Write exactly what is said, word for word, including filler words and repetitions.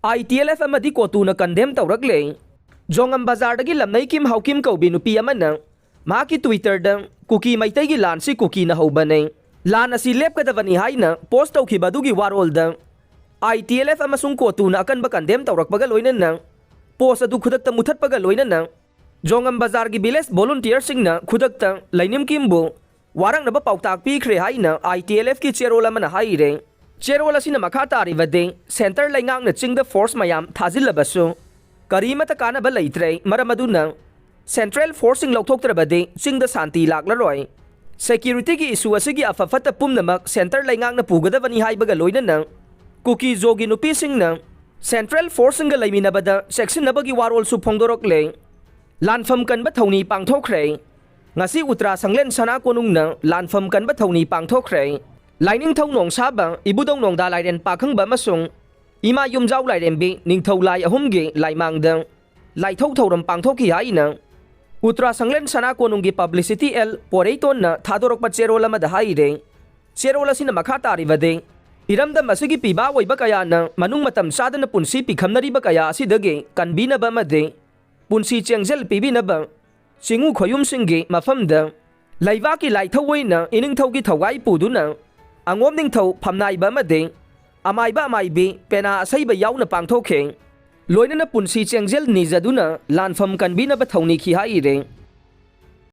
ꯑꯥꯏ T L F ꯑꯃꯗꯤ ꯀꯣꯇꯨꯅ condemn ꯇꯧꯔꯛꯂꯦ꯫ ꯖꯣꯉꯝ ꯕꯖꯥꯔꯗꯒꯤ ꯂꯝꯅꯩ ꯀꯤꯝ ꯍꯥꯎꯀꯤꯝ ꯀꯧꯕꯤ ꯅꯨꯄꯤ ꯑꯃꯅ ꯃꯍꯥꯛꯀꯤ ꯇ꯭ꯋꯤꯇꯔꯗ ꯀꯨꯀꯤ ꯃꯩꯇꯩꯒꯤ ꯂꯥꯟꯁꯤ ꯀꯨꯀꯤꯅ ꯍꯧꯕꯅꯦ, ꯂꯥꯟ ꯑꯁꯤ ꯂꯦꯞꯀꯗꯕꯅꯤ ꯍꯥꯏꯅ ꯄꯣꯁ ꯇꯧꯈꯤꯕ ꯑꯗꯨꯒꯤ ꯋꯥꯔꯣꯜꯗ ꯑꯥꯏ ꯇꯤ ꯑꯦꯜ ꯑꯦꯐ ꯑꯃꯁꯨꯡ ꯀꯣꯇꯨꯅ ꯑꯀꯟꯕ ꯀꯟꯗꯦꯝ ꯇꯧꯔꯛꯄꯒ ꯂꯣꯏꯅꯅ ꯄꯣꯁ ꯑꯗꯨ ꯈꯨꯗꯛꯇ ꯃꯨꯊꯠꯄꯒ ꯂꯣꯏꯅꯅ ꯖꯣꯉꯝ ꯕꯖꯥꯔꯒꯤ ꯚꯤꯂꯦꯖ ꯚꯣꯂꯨꯟꯇꯤꯌꯔꯁꯤꯡꯅ ꯈꯨꯗꯛꯇ ꯂꯩꯅꯤꯝ ꯀꯤꯝꯕꯨ ꯋꯥꯔꯛꯅꯕ ꯄꯥꯎꯇꯥꯛ ꯄꯤꯈ꯭ꯔꯦ ꯍꯥꯏꯅ ꯑꯥꯏ ꯇꯤ ꯑꯦꯜ ꯑꯦꯐꯀꯤ ꯆꯦꯔꯣꯜ ꯑꯃꯅ ꯍꯥꯏꯔꯦ꯫ ꯆꯦꯔꯣꯜ ꯑꯁꯤꯅ ꯃꯈꯥ ꯇꯥꯔꯤꯕꯗꯤ, ꯁꯦꯟꯇꯔ ꯂꯩꯉꯥꯛꯅ ꯆꯤꯡꯗ ꯐꯣꯔꯁ ꯃꯌꯥꯝ ꯊꯥꯖꯤꯜꯂꯕꯁꯨ ꯀꯔꯤꯃꯠꯇ ꯀꯥꯟꯅꯕ ꯂꯩꯇ꯭ꯔꯦ, ꯃꯔꯝ ꯑꯗꯨꯅ ꯁꯦꯟꯇ꯭ꯔꯦꯜ ꯐꯣꯔꯁꯁꯤꯡ ꯂꯧꯊꯣꯛꯇ꯭ꯔꯕꯗꯤ ꯆꯤꯡꯗ ꯁꯥꯟꯇꯤ ꯂꯥꯛꯂꯔꯣꯏ꯫ ꯁꯦꯀ꯭ꯌꯨꯔꯤꯇꯤꯒꯤ ꯏꯁꯨ ꯑꯁꯤꯒꯤ ꯑꯐ ꯐꯠꯇ ꯄꯨꯝꯅꯃꯛ ꯁꯦꯟꯇꯔ ꯂꯩꯉꯥꯛꯅ ꯄꯨꯒꯗꯕꯅꯤ ꯍꯥꯏꯕꯒ ꯂꯣꯏꯅꯅ ꯀꯨꯀꯤ ꯖꯣꯒꯤ ꯅꯨꯄꯤꯁꯤꯡꯅ ꯁꯦꯟꯇ꯭ꯔꯦꯜ ꯐꯣꯔꯁꯁꯤꯡꯒ ꯂꯩꯃꯤꯟꯅꯕꯗ ꯆꯦꯛꯁꯤꯟꯅꯕꯒꯤ ꯋꯥꯔꯣꯜꯁꯨ ꯐꯣꯡꯗꯣꯔꯛꯂꯦ꯫ ꯂꯥꯟꯐꯝ ꯀꯟꯕ ꯊꯧꯅꯤ ꯄꯥꯡꯊꯣꯛꯈ꯭ꯔꯦ꯫ ꯉꯁꯤ ꯎꯇ꯭ꯔꯥ ꯁꯪꯂꯦꯟ ꯁꯅꯥ ꯀꯣꯅꯨꯡꯅ ꯂꯥꯟꯐꯝ ꯀꯟꯕ ꯊꯧꯅꯤ ꯄꯥꯡꯊꯣꯛꯈ꯭ꯔꯦ꯫ ꯂꯥꯏꯅꯤꯡꯊꯧ ꯅꯣꯡꯁꯥꯕ, ꯏꯕꯨꯙꯧ ꯅꯣꯡꯗꯥ ꯂꯥꯏꯔꯦꯟ ꯄꯥꯈꯪꯕ ꯑꯃꯁꯨꯡ ꯏꯃꯥ ꯌꯨꯝꯖꯥꯎ ꯂꯥꯏꯔꯦꯝꯕꯤ ꯅꯤꯡꯊꯧ ꯂꯥꯏ ꯑꯍꯨꯝꯒꯤ ꯂꯥꯏꯃꯥꯡꯗ ꯂꯥꯏꯊꯧ ꯊꯧꯔꯝ ꯄꯥꯡꯊꯣꯛꯈꯤ ꯍꯥꯏꯅ ꯎꯇ꯭ꯔꯥ ꯁꯪꯂꯦꯟ ꯁꯅꯥ ꯀꯣꯅꯨꯡꯒꯤ ꯄꯕ꯭ꯂꯤꯁꯤꯇꯤ ꯑꯦꯜ ꯄꯣꯔꯩꯇꯣꯟꯅ ꯊꯥꯗꯣꯔꯛꯄ ꯆꯦꯔꯣꯜ ꯑꯃꯗ ꯍꯥꯏꯔꯦ꯫ ꯆꯦꯔꯣꯜ ꯑꯁꯤꯅ ꯃꯈꯥ ꯇꯥꯔꯤꯕꯗꯤ, ꯏꯔꯝꯗꯝ ꯑꯁꯤꯒꯤ ꯄꯤꯕꯥ ꯑꯣꯏꯕ ꯀꯌꯥꯅ ꯃꯅꯨꯡ ꯃꯇꯝ ꯆꯥꯗꯅ ꯄꯨꯟꯁꯤ ꯄꯤꯈꯝꯅꯔꯤꯕ ꯀꯌꯥ ꯑꯁꯤꯗꯒꯤ ꯀꯟꯕꯤꯅꯕ ꯑꯃꯗꯤ ꯄꯨꯟꯁꯤ ꯆꯦꯡꯖꯦꯜ ꯄꯤꯕꯤꯅꯕ ꯆꯤꯡꯎ ꯈꯣꯌꯨꯝꯁꯤꯡꯒꯤ ꯃꯐꯝꯗ ꯂꯩꯕꯥꯛꯀꯤ ꯂꯥꯏꯊꯧ ꯑꯣꯏꯅ ꯏꯅꯤꯡꯊꯧꯒꯤ ꯊꯧꯒꯥꯏ ꯄꯨꯗꯨꯅ ꯑꯉꯣꯝ ꯅꯤꯡꯊꯧ ꯐꯝꯅꯥꯏꯕ ꯑꯃꯗꯤ ꯑꯃꯥꯏꯕ ꯑꯃꯥꯏꯕꯤ ꯄꯦꯅꯥ ꯑꯁꯩꯕ ꯌꯥꯎꯅ ꯄꯥꯡꯊꯣꯛꯈꯤ꯫ ꯂꯣꯏꯅꯅ ꯄꯨꯟꯁꯤ ꯆꯦꯡꯖꯦꯜ ꯅꯤꯖꯗꯨꯅ ꯂꯥꯟꯐꯝ ꯀꯟꯕꯤꯅꯕ ꯊꯧꯅꯤꯈꯤ ꯍꯥꯏꯔꯦ꯫